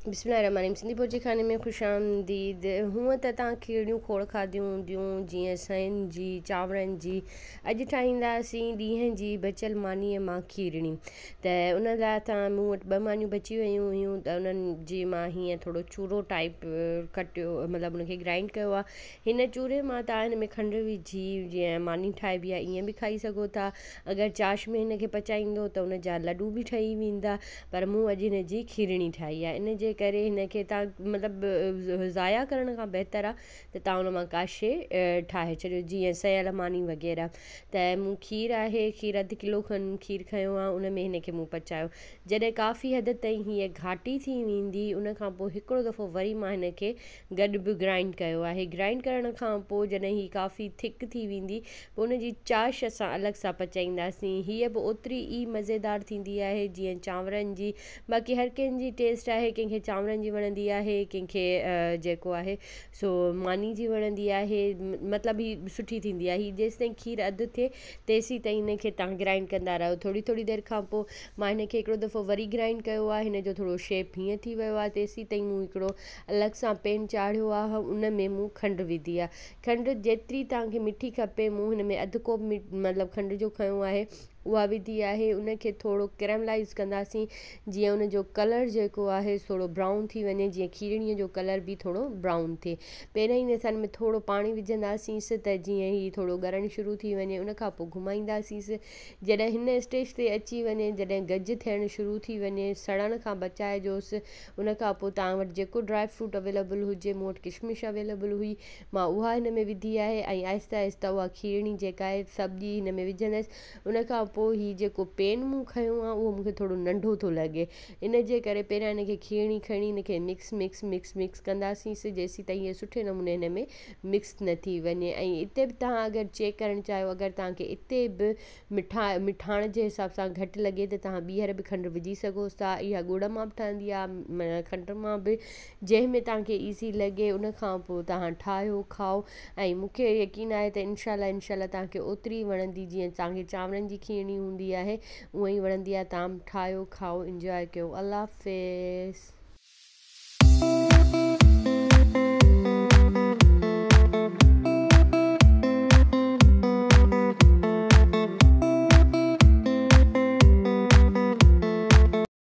بسم الله الرحمٰن الرحيم سنڌي بورچي خاني ۾ خوش آمديد. هونء ته توهان کيرڻيون کوڙ کاڌيون هونديون، جيئن سين جي، چانورن جي. اڄ ٺاهينداسين ڏينهن جي بچيل مانيء مان کيرڻي. ته ان لاء توهان مون وٽ ٻه مانيون بچي ويون هيون ته انهن جي مان هيئن ٿورو چورو ٽائيپ ڪٽيو، مطلب ان کي گرائنڊ ڪيو آهي. هن چوري مان توهان هن ۾ کنڊ وجهي جيئن ماني ٺاهبي آهي ائين به کائي سگهو ٿا. اگر چاش ۾ هن کي پچائيندو ته ان جا لڏون به ٺهي ويندا. پر مون اڄ هن جي کيرڻي ٺاهي آهي ان جي ڪري هن کي تان مطلب ضايع ڪرڻ کان بهتر آهي ته تان ان مان ڪا شي ٺاهي ڇڏيو جيئن سيل ماني وغيره. ته مون کير آهي، کير اڌ ڪلو کن کير کنيو آهي، ان ۾ هن کي مون پچايو. جڏهن ڪافي حد تائين هيء گهاٽي ٿي ويندي ان کان پوء هڪڙو دفعو وري مان هن کي گڏ به گرائنڊ ڪيو آهي. گرائنڊ ڪرڻ کان پوء جڏهن هي ڪافي ٿڪ ٿي ويندي پوء ان جي چاش اسان الڳ سان پچائينداسين. هيء به اوتري ئي مزيدار ٿيندي آهي جيئن چانورن جي. باقي هر ڪنهن جي ٽيسٽ آهي، ڪنهن کي چانورن جي وڻندي آهي، ڪنهن کي جيڪو آهي سو ماني جي وڻندي آهي. مطلب هي سٺي ٿيندي آهي. هي جيستائين کير اڌ ٿئي تيسين تائين هن کي تان گرائنڊ ڪندا رهو. ٿوري ٿوري دير کان پوء مان هن کي هڪڙو دفعو وري گرائنڊ ڪيو آهي. هن جو ٿورو شيپ هيئن ٿي ويو آهي. تيسين تائين مون هڪڙو الڳ سان پين چاڙهيو آهي، ان ۾ مون کنڊ وڌي آهي. کنڊ جيتري توهان کي مٺي کپي، مون هن ۾ اڌ ڪوپ مطلب کنڊ جو کنيو آهي اها وڌي آهي. ان کي ٿورو ڪريملائز ڪنداسين جيئن ان جو ڪلر جيڪو آهي ٿورو برائون ٿي وڃي، جيئن کيرڻي جو ڪلر به ٿورو برائون ٿئي. پهريان ئي اسان ان ۾ ٿورو پاڻي وجهنداسينس ته جيئن هي ٿورو ڳرڻ شروع ٿي وڃي. ان کان پوء گهمائينداسينس. جڏهن هن اسٽيج تي اچي وڃي، جڏهن گج ٿيڻ شروع ٿي وڃي، سڙڻ کان بچائجوس. ان کان پوء توهان وٽ جيڪو ڊرائي فروٽ اويليبل هجي، مون وٽ ڪشمش اويليبل هئي، مان اها هن ۾ وڌي آهي ۽ آهستي آهستي اها کيرڻي جيڪا آهي سڄي هن ۾ وجهندس. ان کان پوء هي جيڪو پين مون کنيو آهي اهو مون کي ٿورو ننڍو ٿو لڳي، ان جي ڪري پهريان هن کي کيرڻي کڻي هن کي مڪس مڪس مڪس مڪس ڪنداسينس جيسين تائين هي سٺي نموني هن ۾ مڪس نه ٿي وڃي. ۽ اتي به توهان اگر چيڪ ڪرڻ چاهيو، اگر توهان کي اتي به مٺا مٺاڻ جي حساب سان گهٽ لڳي ته توهان ٻيهر به کنڊ وجهي سگهو ٿا. اها ڳڙ مان به ٺهندي آهي، کنڊ مان به، جنهن ۾ توهان کي ايزي لڳي. ان کان پوء توهان ٺاهيو کائو ۽ مون کي يقين آهي ته انشاء الله انشاء الله توهان کي اوتري وڻندي جيئن توهان کي چانورن جي کيرڻي هوندي آهي اونئن ئي وڻندي آهي. توهان به ٺاهيو کائو انجواء ڪيو. الله حافظ.